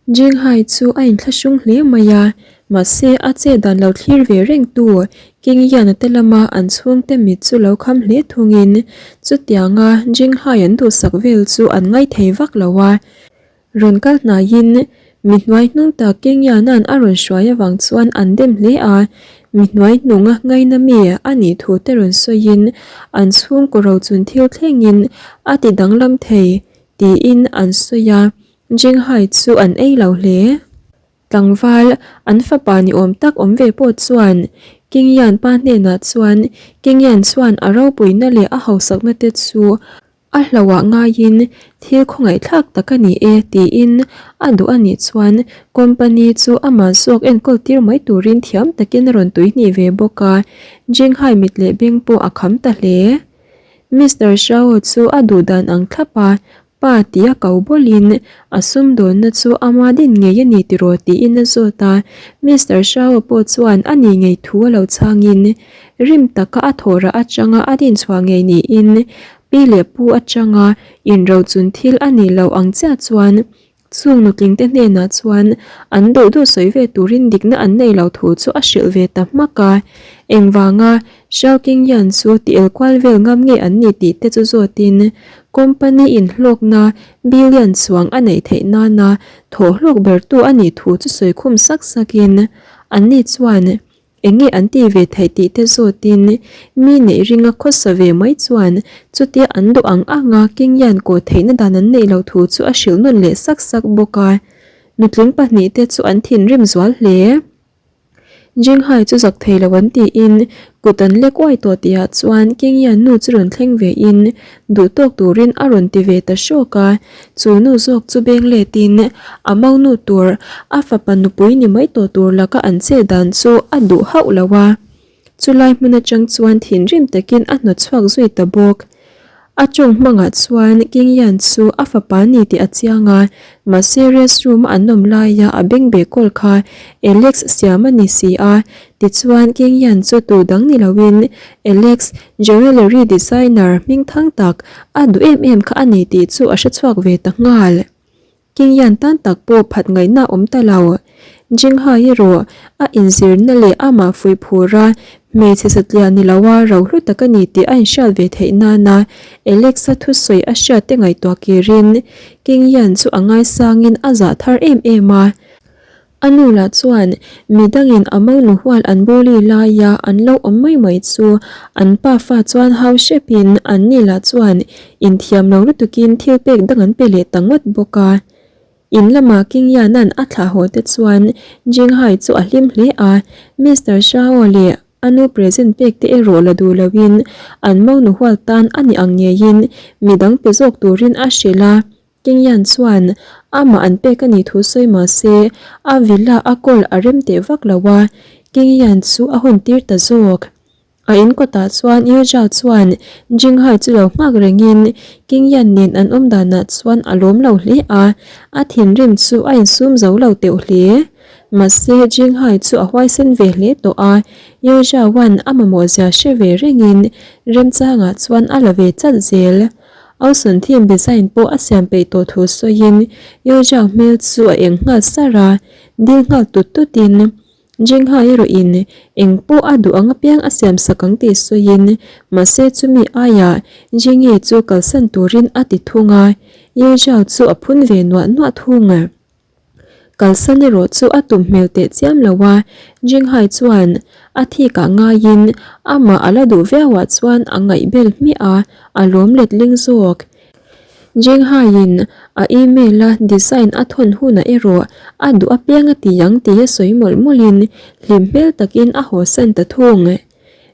Jinghai chu a inthlahrung hle mai a, mahse a che dan lo thlir ve reng tu Kingyana te lama an chhungte mit chu lo kham hle thungin chutianga Jinghai an duhsak vel chu an ngaithei vak lo a. Rawn kal hnaiin mi hnuai hnung tak Kingyana'n a rawn hruai avang chuan an dem hle a, mi hnuai hnunga ngaina mi a nih thu te rawn sawiin an chhungkaw rochun thil thlengin a ti danglam thei tiin an sawi a. Jinghai chu an ei lo hle. Tlangval, an fapa ni awm tak awm ve pawh chuan Kingyan pa hnenah chuan Kingyan chuan a ropuina leh a hausakna te chu a hlauhah ngaiin thil khawngaihthlak tak a ni e tiin a duh a nih chuan company chu amah zawk enkawl tir mai turin thiam takin a rawn tuihnih ve bawk a, Jinghai mit leh beng pawh a kham ta hle. Mister Shao chu a duh dan ang thlap a, Pa tia ko bawlhin a sumdawnna chu ama din ngei a ni tiraw tiin a zawt a, Mister Shao pawh chuan a ni ngei thu a lo chhangin rim taka a thawhrah atanga a din chhuah ngei niin pi leh pu atanga inrochun thil a nih loh ang chiah chuan Chung nutlingte hnenah chuan an duh duh sawi ve turin dikna an nei lo thu chu a hrilh ve ta hmak a. Engvanga Xiao Qingyan chu ti el kual vel ngam nge an ni tih te chu zawtin company in hlawkna billion chuang a neih theih nana thawh hlawk bertu a nih thu chu sawi khum sak sakin anni chuan Eng nge an ti ve theih tih te zawtin mi neih ringa khawsa ve mai chuan chutia an duh ang anga Kingyan kaw theihna dan an neih loh thu chu a hrilh nawn leh sak sak bawk a. Nutling pahnih te chu an thinrim zual hle. Jinghai chu zak thei lo an tiin kut an lek uai tawh tihah chuan Kingyan nu chu rawn thleng ve in duh tawk turin a rawn ti ve ta hrawk a. Chu nu zawk chu beng letin a maunu tur a fapa nupui ni mai tawh tur laka an che dan chu a duh hauh lo a. Chulai hmun atang chuan thinrim takin a hnawt chhuak zui ta bawk. A tawng hmangah chuan King Yan chu a fapa ni tih a chiang a, mahse rest room a an awm laia a beng beh kawl kha Alex siam a ni si a. Tichuan King Yan chu tu dang ni loin Alex Jewellery designer hming thang tak a duh em em kha a ni tih chu a hre chhuak ve ta nghal. King Yan tan tak pawh phat ngaihna awm ta lo. Jinghai erawh a inzirna leh amah fuih phur a, hmeichhe satliah ni loa rohlu tak a ni tih a inhriat ve theih nana Alex-a thusawi a hriat te ngaihtuah kirin King Yan chu a ngaisangin a zah thar em em a. A nu lah chuan mi dangin a monu hual an bawli laia an lo awm mai mai chu an pa fa chuan hau hrepin an ni lah chuan inthiam lo lutukin thil pek dang an pe leh ta ngawt bawk a. In lama King Yana'n a thlah haw te chuan Jinghai chu a hlim hle a, Mister Shao leh a nu present pek te erawh la duh loin an monu hual tan a ni ang ngeiin midang pe zawk turin a hrilh a. Kingyan chuan amah an pek a nih thu sawi mah se a villa a kawl a rem teh vak lo a, Kingyan chu a hawn tir ta zawk. A in kawtah chuan Yu Zhao chuan Jinghai chu lo nghak rengin Kingyan nen an awm danah chuan a lawm lo hle a, a thinrim chu a insum zo lo teuh hle. Mahse Jinghai chu a huaisen ve hle tawh a, Yu Zhaoan a mamawh zia hre ve rengin remchangah chuan a la ve chat zel. Ausun theme design pawh a siam peih tawh thu sawiin Yojang hmel chu a eng nghal sar a, dil nghal tut tutin Jingha erawhin eng pawh a duh ang apiang a siam sak ang tih sawiin mahse chumi aiah Jingi chu kalsan turin a ti thung a, Yojao chu a phun ve nuah nuah thung. Kalsan erawh chu a tum hmel teh chiam lo a, Jinghai chuan a thik ah ngaiin amah a la duh viau ah chuan a ngaih bel hmiah a, a lawm let ling zawk. Jinghaiin a email a design a thawn hunah erawh a duh apiang a ti ang tih a sawi mawlh mawlhin hlim hmel takin a hawsan ta thung.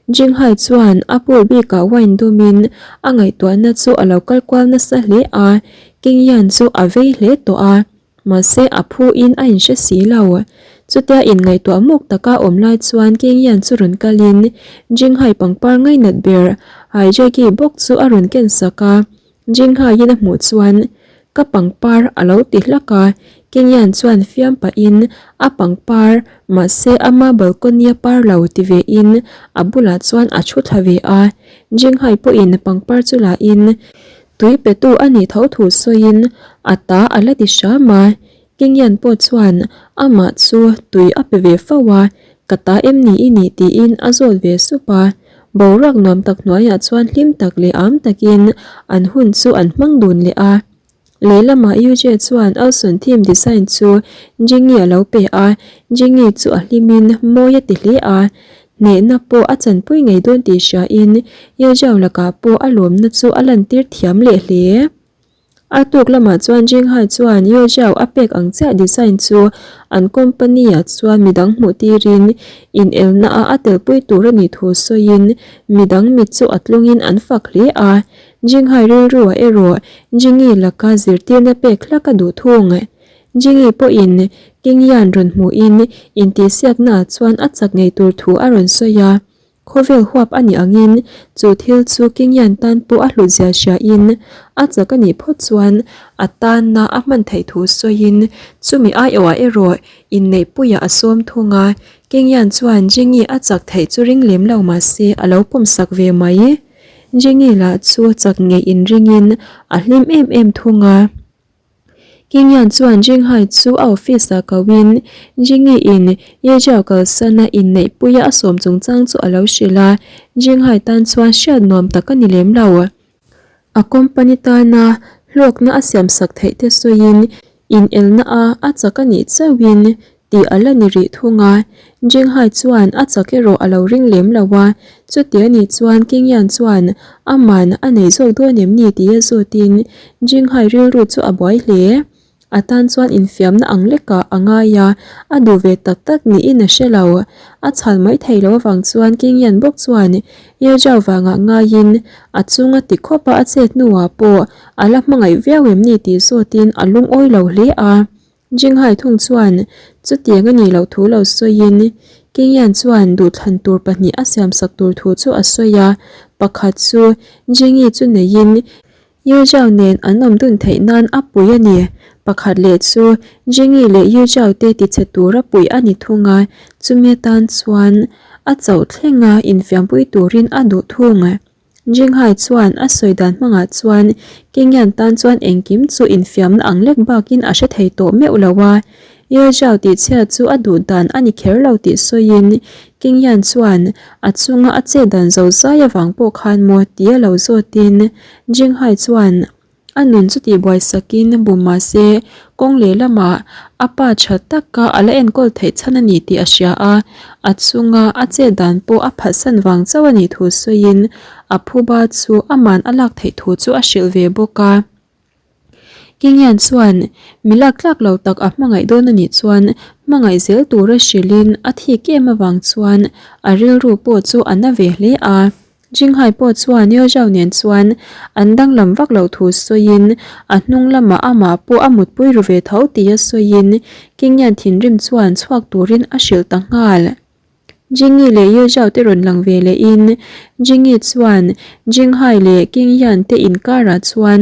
Jinghai chuan a pool bikah wine dawmin a ngaihtuahna chu a lo kal kual nasa hle a, King Yan chu a vei hle tawh a. Mahse a phu in a inhre si lo. Chutia inngaihtuah muk taka awm lai chuan Kingyan chu rawn kalin Jinghai pangpar ngainat ber Haijaki bawk chu a rawn ken sak a. Jinghaiin a hmuh chuan ka pangpar a lo ti hlak a, Kingyan chuan fiam pahin a pangpar mahse ama balcony a par lo ti ve in a bulah chuan a thu thla ve a. Jinghai pawhin pangpar chu la in Tui petu a nih tho thu sawiin a ta a la ti hram a. Kingyan pawh chuan amah chu tui a pe ve fo a, ka ta em ni i nih tiin a zawt ve sup a. Boruak nuam tak hnuaiah chuan hlim tak leh am takin an hun chu an hmang dun leh a. Lehlamah UJ chuan Alson theme design chu Jingi a lo pe a, Jingi chu a hlimin mawi a ti hle a, hnehna pawh a chanpui ngei dawn tih hriain Yezhao lakah pawh a lawmna chu a lantir thiam leh hle. A tuk lamah chuan Jinghai chuan Yezhao a pek ang chiah design chu an company ah chuan midang hmuh tirin inelna ah a telpui tur a nih thu sawiin midang mit chu a tlungin an fak hle a, Jinghai rilruah erawh Jingi laka zirtirna pek hlak a duh thung. Jingi pawhin Kingyan rawn hmuhin intihsiaknaah chuan a chak ngei tur thu a rawn sawi a. Khawvel huap a nih angin chu thil chu Kingyan tan pawh a hlutzia hriain a chak a nih phawt chuan a tanna a hman theih thu sawiin chumi aiawhah erawh inneihpuiah a sawm thung a. Kingyan chuan Jingi a chak theih chu ring lem lo mahse a lo pawmsak ve mai. Jenny lah chu chak ngei inringin a hlim em em thung a. Kingyan chuan Jinghai chu a office ah koin Jingi in Yejao kalsana inneihpuia a sawm chungchang chu a lo hrilh a, Jinghai tan chuan hriat nuam tak a ni lem lo. A company tana hlawkna a siamsak theih te sawiin inelna a a chak a nih chauhin tih a la ni rih thung a, Jinghai chuan a chak erawh a lo ring lem lo a, chuti a nih chuan Kingyan chuan aman a nei zawk dawn em ni tia zawtin Jinghai rilru chu a buai hle. A tan chuan infiamna ang lekah a ngai a, a duh ve tak tak niin a hre lo. A chhal mai thei lo avang chuan Kingyan bawk chuan Ye Zhao vangah ngaiin a chunga ti khawpa a chet hnuah pawh a la hmangaih viau em ni tih zawtin a lungawi lo hle a. Jinghai thung chuan chutiang a nih loh thu lo sawiin Kingyan chuan duhthlan tur pahnih a siamsak tur thu chu a sawi a, pakhat chu Jingi chu neiin Yu Zhao nen an awm dun theih nan a pui a ni, pakhat leh chu Jingi leh Yu Zhao te tichhe tura pui a ni thung a, chumi atan chuan a chauh thlenga infiampui turin a duh thung. Jinghai chuan a sawi dan hmangah chuan Kingyan tan chuan engkim chu infiamna ang lek bakin a hre thei tawh meuh lo a, Ye Zhao tihchhia chu a duh dan a ni kher lo tih sawiin Kingyan chuan a chunga a chet dan zo zai avang pawh khan maw tia lo zawtin Jinghai chuan A nun chu tihbuai sakin bum mah se, kawng lehlamah a pa tha taka a la enkawl theih chhan a ni tih a hria a, a chunga a chet dan pawh a phatsan vang chauh a nih thu sawiin a phuba chu aman a lak theih thu chu a hrilh ve bawk a. Kingyan chuan mi lak tlak lo tak a hmangaih dawn a nih chuan hmangaih zel tura hrilhin a thik em avang chuan a rilru pawh chu a na ve hle a. Jinghai pawh chuan Yeo Zhao nen chuan an danglam vak loh thu sawiin a hnung lamah amah pawh a mutpui ru ve tho tia sawiin Kingyan thinrim chuan chhuak turin a hrilh ta nghal. Jingi leh Yeo Zhao te rawn lang ve lehin Jingi chuan Jinghai leh Kingyan te inkarah chuan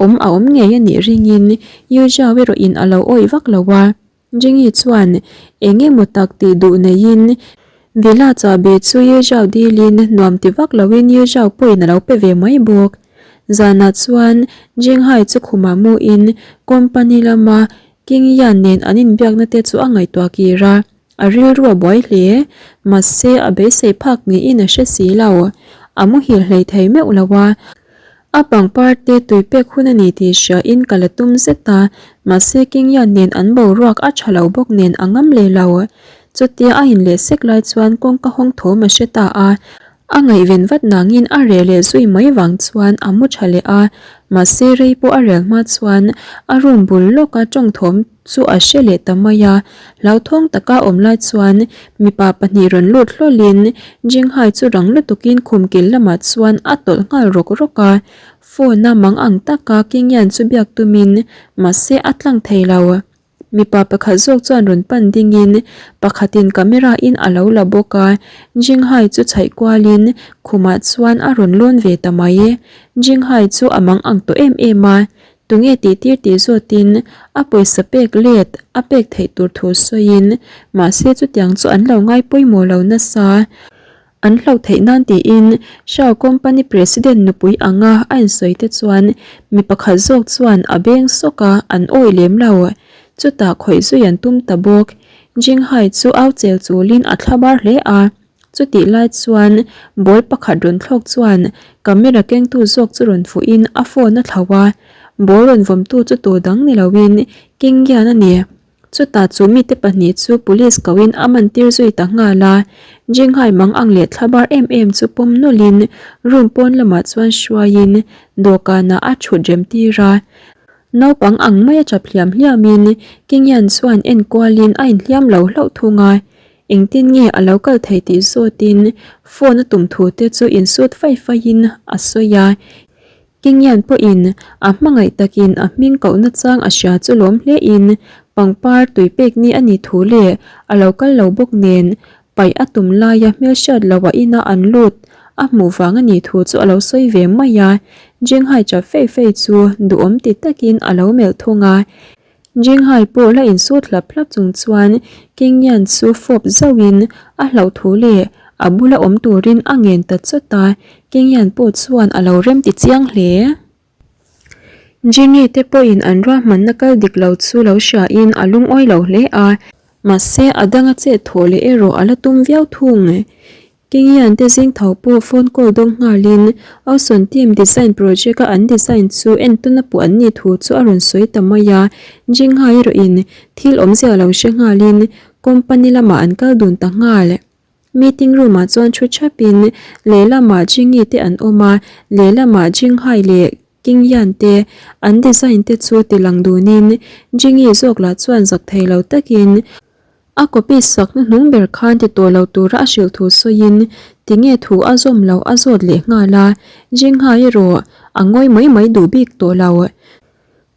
awm a awm ngei a nih ringin Yeo Zhao erawhin a lo awih vak lo a. Jingi chuan eng emaw tak tih duh neiin Villa chahbi chu Ye Zhao dilin nuam ti vak loin Ye Zhao pawhin a lo pe ve mai bawk. Zanah chuan Jinghai chu khumah muin company lama King Yan nen an inbiakna te chu a ngaihtuah kir a. A rilru a buai hle, mahse a beisei phak niin a hre si lo. A muhil hlei thei meuh lo a. A pangpar te tui pek hun a ni tih hriain ka la tum zet a, mahse Kingyan nen an boruak a tha lo bawk nen a ngam leh lo. Chutia a inleh sek lai chuan kawngka hawng thawm a hre ta a, a ngaihven vat nangin a reh leh zui mai vang chuan a mu tha leh a, mahse rei pawh a rel hma chuan a room bul lawka tawng thawm chu a hre leh ta mai a, hlauthawng taka awm lai chuan mipa pahnih rawn lut hlawlin Jinghai chu rang lutukin khum kil lamah chuan a tawlh nghal rawk rawk a, phone a mang ang taka Kingyan chu biak tumin mahse a tlang thei lo. Mipa pakhat zawk chuan rawn pan dingin pakhatin camera in a lo la bawk a, Jinghai chu chhaih kualin khumah chuan a rawn lawn ve ta mai. Jinghai chu a mang ang tawh em em a, Tunge tih tir tih zawtin a pawisa pek let a pek theih tur thu sawiin mahse chutiang chu an lo ngai pawimawh lo nasa. An hlauh theih nan tiin Shao Company President nupui anga a insawi te chuan mi pakhat zawk chuan a beng sawk a, an awih lem lo. Chutah khawih zui an tum ta bawk. Jinghai chu au chel chulin a thlabar hle a. Chutih lai chuan ball pakhat rawn thlawk chuan camera kengtu zawk chu rawn fuhin a phone a thlauh a. Ball rawn vawmtu chu tur dang ni loin Kingyan a ni. Chutah chu mite pahnih chu police koin a man tir zui ta nghal a. Jinghai mang ang leh thlabar em em chu pawm nawlhin room pawn lamah chuan hruaiin dawhkanah a thut rem tir a. Naupang ang maia chap hliam hliamin Kingyan chuan en kualin a inhliam lo hlauh thung a. Engtin nge a lo kal thei tih zawtin phone a tum thu te chu insut fai faiin a sawi a. Kingyan pawhin a hmangaih takin a hming kohna chang a hria chu lawm hlein pangpar tui pek ni a nih thu leh a lo kal lo bawk nen paih a tum laia hmelhriat loh a ina an lut a hmuh vang a nih thu chu a lo sawi ve mai a. Jinghai chap fei fei chu duhawm ti takin a lo melh thung a. Jinghai pawh la insut hlap hlap chung chuan Kingyan chu fawp zauhin a hlauh thu leh a bula awm turin a ngen ta chawt a, Kingyan pawh chuan a lo rem ti chiang hle. Jingi te pawhin an ruahmanna kal dik lo chu lo hriain a lungawi lo hle a, mahse a danga chet thawh leh erawh a la tum viau thung. Kingian te zing tho pawh phone call dawng nghalin Awson team design project a an design chu entawn a puh an nih thu chu a rawn sawi ta mai a, Jinghai erawhin thil awmzia lo hre nghalin company lamah an kal dun ta nghal. Meeting room ah chuan thu thapin lehlamah Jingi te an awm a, lehlamah Jinghai leh Kingyan te an design te chu tilang dunin Jingi zawk lah chuan zak thei lo takin A copy sak hnuhnung ber khan ti tawh lo tura a hrilh thu sawiin tinge thu a zawm loh a zawt leh nghal a, Jinghai erawh a ngawi mai mai duh bik tawh lo.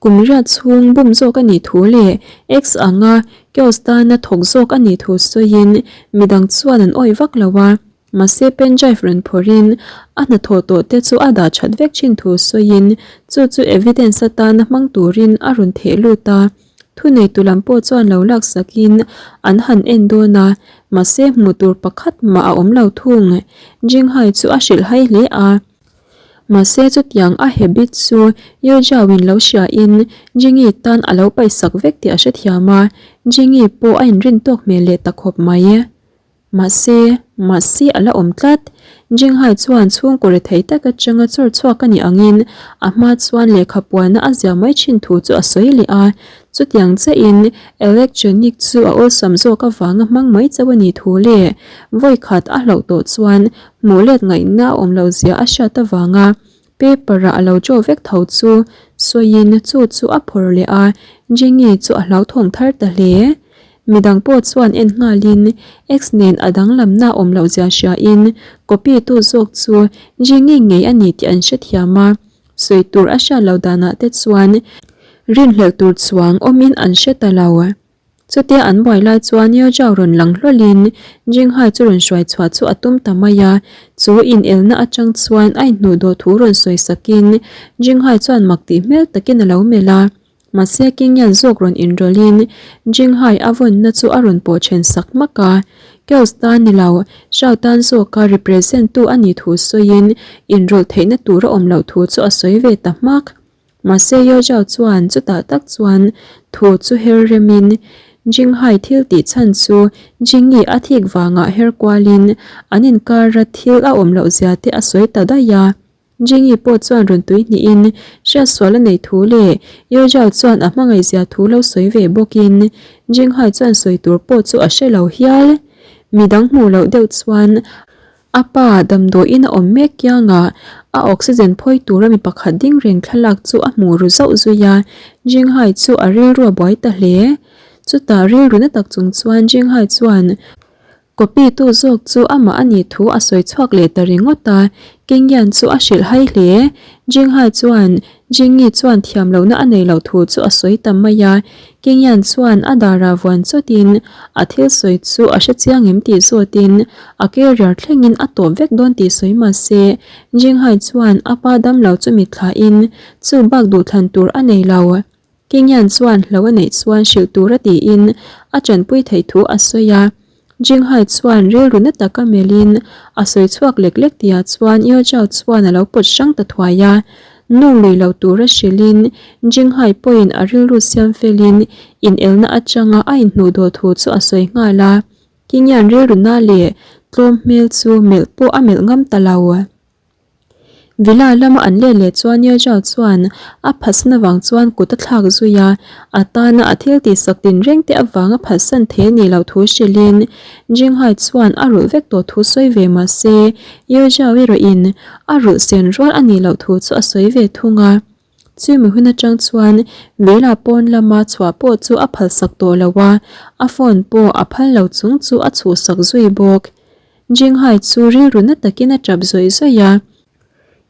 Kum riat chhung bum zawk a nih thu leh ex anga Chaos tana thawk zawk a nih thu sawiin midang chuan an awih vak lo a, mahse pen drive rawn phawrhin a hnathawh tawh te chu a dah that vek thin thu sawiin chu chu evidence atana hmang turin a rawn theh lut a. Thuneitu lam pawh chuan lo laksakin an han en dawn a, mahse hmuh tur pakhat mah a awm lo thung. Jinghai chu a hrilh hai hle a. Mahse chutiang a habit chu Yu Jiao-in lo hriain Jingi tan a lo paihsak vek tih a hrethiam a, Jingi pawh a inrin tawk hmel leh ta khawp mai. Mahse, mahse a la awm tlat. Jinghai chuan chhungkaw rethei tak atanga chawr chhuak a nih angin a hma chuan lehkha puanna a zia mai thin thu chu a sawi leh a. Chutiang chiahin electronic chu a awlsam zawk avanga hmang mai chauh a nih thu leh vawikhat a hlauh tawh chuan hmuh let ngaihna a awm loh zia a hriat avanga Paper ah a lo draw vek tho chu sawiin chu chu a phawrh leh a, Jenny chu a hlauthawng thar ta hle. Midang pawh chuan en nghalin X nen a danglamna awm loh zia hriain copy tu zawk chu Jenny ngei a ni tih an hrethiam a, sawi tur a hriat loh danah te chuan rinhlelh tur chuang awmin an hre ta lo. Chutia an buai lai chuan Yeo Zhao rawn lang hlawlhin Jinghai chu rawn hruai chhuah chu a tum ta mai a, chu inelna atang chuan a inhnuh dawh thu rawn sawi sakin Jinghai chuan mak tih hmel takin a lo melh a. Mahse Kingyan zawk rawn inrawlhin Jinghai a vawnna chu a rawn pawh then sak hmak a. Chaos tan ni lo, Zhao tan zawka represent tu a nih thu sawiin inrawlh theihna tur a awm loh thu chu a sawi ve ta hmak. Mahse Yozhao chuan chutah tak chuan thu chu her remin Jinghai thil tih chhan chu Jingyi a thik vangah her kualin an inkara thil a awm loh zia te a sawi ta daih a. Jingyi pawh chuan rawn tui hnihin hriatsual a neih thu leh Yozhao chuan a hmangaih zia thu lo sawi ve bawkin Jinghai chuan sawi tur pawh chu a hre lo hial. Midang hmuh loh deuh chuan A pa damdawiin a awm mek kiangah a oxygen phawi tura mi pakhat ding reng thlalak chu a hmuh ru zauh zui a, Jinghai chu a rilru a buai ta hle. Chutah rilru na tak chung chuan Jinghai chuan copy tu zawk chu amah a nih thu a sawi chhuak leh ta ringawt a, Kingyan chu a hrilh hai hle. Jinghai chuan Jingyi chuan thiam lohna a nei loh thu chu a sawi ta mai a, Kingyan chuan a darah vuan chawtin a thil sawi chu a hre chiang em tih zawtin a carrier thlengin a tawp vek dawn tih sawi mah se Jinghai chuan a pa damlo chu mitthlain chu bak duhthlan tur a nei lo. Kingyan chuan hlo a neih chuan hrilh tur a tiin a tanpui theih thu a sawi a. Jinghai chuan rilru na taka melhin a sawi chhuak lek lek tihah chuan Yeo Chao chuan a lo pawt hrang ta thuai a. Nawr lui lo tura hrilhin Jinghai pawhin a rilru siam felin inelna atanga a inhnuhdawh thu chu a sawi nghal a. Kingian rilru na leh tlawm hmel chu melh pawh a melh ngam ta lo. Villa lama an let leh chuan Yezhao chuan a phatsan avang chuan kut a thlak zui a, a tana a thil tihsak tinreng te avanga phatsan thei a nih loh thu hrilhin Jinghai chuan a rulh vek tawh thu sawi ve mah se Yezhao erawhin a rulh sen rual a nih loh thu chu a sawi ve thung a. Chumi hun atang chuan Villa pawn lama chhuah pawh chu a phalsak tawh lo a, a phone pawh a phal lo chung chu a chhuhsak zui bawk. Jinghai chu rilru na takin a tap zawih zawih a.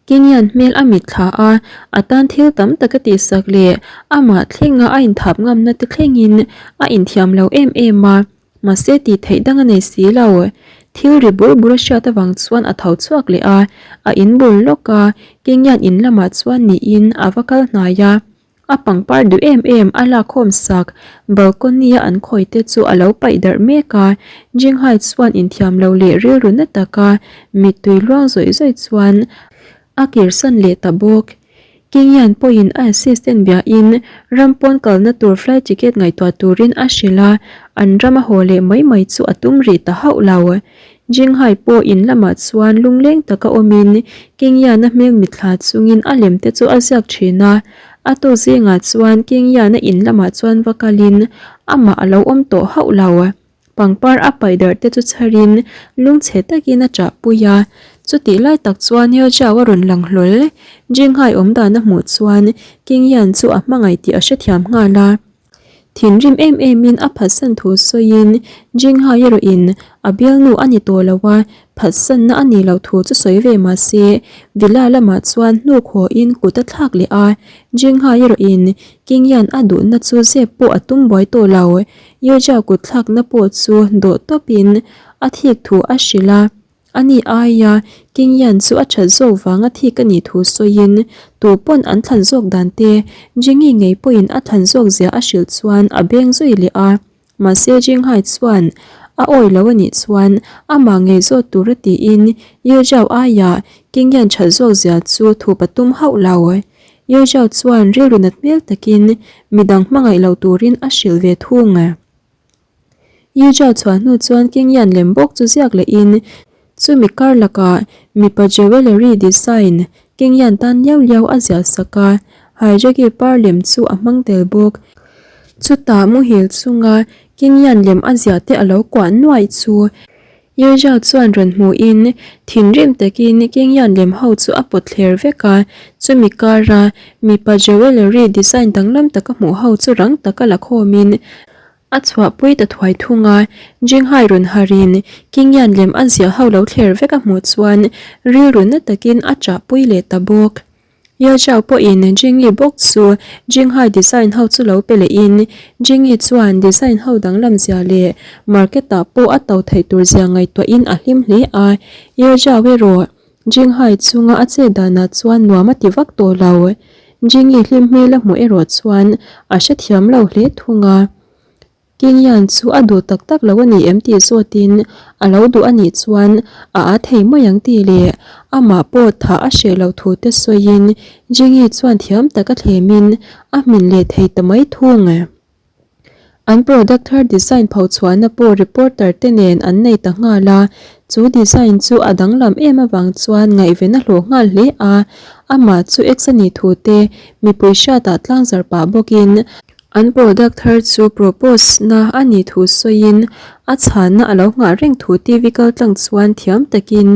Kenyan hmel a mit thla a, a tan thil tam tak a tihsak leh amah thlenga a inthap ngamna te thlengin a inthiam lo em em a, mahse tih theih dang a nei si lo. Thil ri bur bur a hriat avang chuan a tho chhuak leh a, a inbul lawk a, Kenyan in lamah chuan niin a va kal hnai a. A pangpar duh em em a lakkhawm sak balcony a an khawi te chu a lo paih darh mek a, Jinghai chuan inthiam lo leh rilru na taka mittui luang zawih zawih chuan a kirsan leh ta bawk. Kingyan pawhin a assistant biahin ram pawn kalna tur flight ticket ngaihtuah turin a hrilh a, an ram a haw leh mai mai chu a tum rih ta hauh lo. Jinghai pawh in lamah chuan lungleng taka awmin Kingyana hmel mitthla chungin a lem te chu a ziak thin a. A tu zingah chuan Kingyana in lamah chuan va kalin amah a lo awm tawh hauh lo. Pangpar a paih darh te chu chharin lungchhe takin a ṭahpui a. Chutih lai tak chuan Yeo a rawn lang hlawl. Jinghai awmdan a hmuh chuan Kingyan chu a hmangaih tih a hrethiam nghal a. Thinrim em emin a phatsan thu sawiin Jinghai erawhin a bialnu a ni tawh lo a, phatsanna a nih loh thu chu sawi ve mah se Villa lamah chuan hnuk hawhin kut a thlak leh a, Jinghai erawhin Kingyan a duhna chu zep pawh a tum buai tawh lo, Yeja kut thlakna pawh chu dawh tawpin a thik thu a hrilh a. Ani aia King Yan chu a that zawk vanga thik a nih thu sawiin tu pawn an thlan zawk dan te Jingi ngei pawhin a thlan zawk zia a hrilh chuan a beng zui leh a. Mahse Jinghai chuan a awi lo a nih chuan amah ngei zawt tur a tiin Ye Zhao aia King Yan that zawk zia chu thup a tum hauh lo. Ye Zhao chuan rilru nat hmel takin midang hmangaih lo turin a hrilh ve thung. Yuzha chhuah hnu chuan King Yan lem bawk chu ziak lehin chumi kar lakah mipa jewellery design King Yan tan liau liau a ziah sak a, Haijagi par lem chu a hmang tel bawk. Chutah muhil chunga King Yan lem a ziah te a lo kuah nuaih chu Yuzha chuan rawn hmuhin thinrim takin King Yan lem ho chu a pawt thler vek a, chumi kara mipa jewellery design danglam taka hmuh ho chu rang taka la khawmin A chhuahpui ta thuai thung a, Jinghai rawn harin Kingyan lem a ziah ho lo thler vek a hmuh chuan rilru na takin a chahpui leh ta bawk. Yao Zhao pawhin Jingyi bawk chu Jinghai design ho chu lo pe lehin Jingyi chuan design ho danglam zia leh market ah pawh a to theih tur zia ngaihtuahin a hlim hle a, Yao Zhao erawh Jinghai chunga a chet danah chuan nuam a ti vak tawh lo. Jingi hlim hmel a hmuh erawh chuan a hrethiam lo hle thung a. Kingyan chu a duh tak tak lo a ni em tih zawtin a lo duh a nih chuan a â thei mai ang tih leh amah pawh thah a hreh loh thu te sawiin Jingi chuan thiam taka thlemin a hmin leh thei ta mai thung. An product thar design pho chhuahna pawh reporter te nen an nei ta nghal a, chu design chu a danglam em avang chuan ngaihven a hlawh nghal hle a, amah chu ex a nih thu te mipui hriatah tlangzar pah bawkin an product thar chu propose na a nih thu sawiin a chhanna a lo nghah reng thu TV kaltlang chuan thiam takin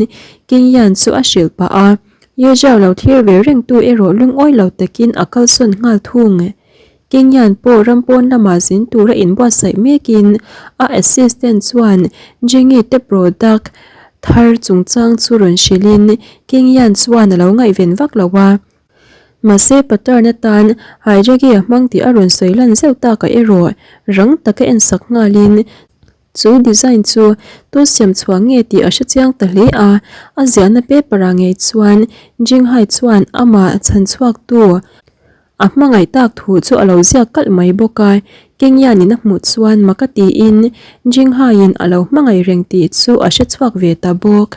King Yan chu a hrilh pah a, Ye Zhao lo thlir ve rengtu erawh lungawi lo takin a kalsawn nghal thung. Kenyan pawh ram pawn lamah zin tura inbuatsaih mekin a assistant chuan Jengi te product thar chungchang chu rawn hrilhin Kenyan chuan a lo ngaihven vak lo a. Mahse pattern atan Haijagi a hmang tih a rawn sawi lan zeuh takah erawh rang taka ensak nghalin chu design chu tu siam chhuah nge tih a hrechiang ta hle a. A ziahna paper ah ngei chuan Jinghai chuan amah chhanchhuaktu A hmangaih tak thu chu a lo ziak kalh mai bawk a, Kengyan-in a hmuh chuan mak a tiin Jinghai-in a lo hmangaih reng tih chu a hre chhuak ve ta bawk.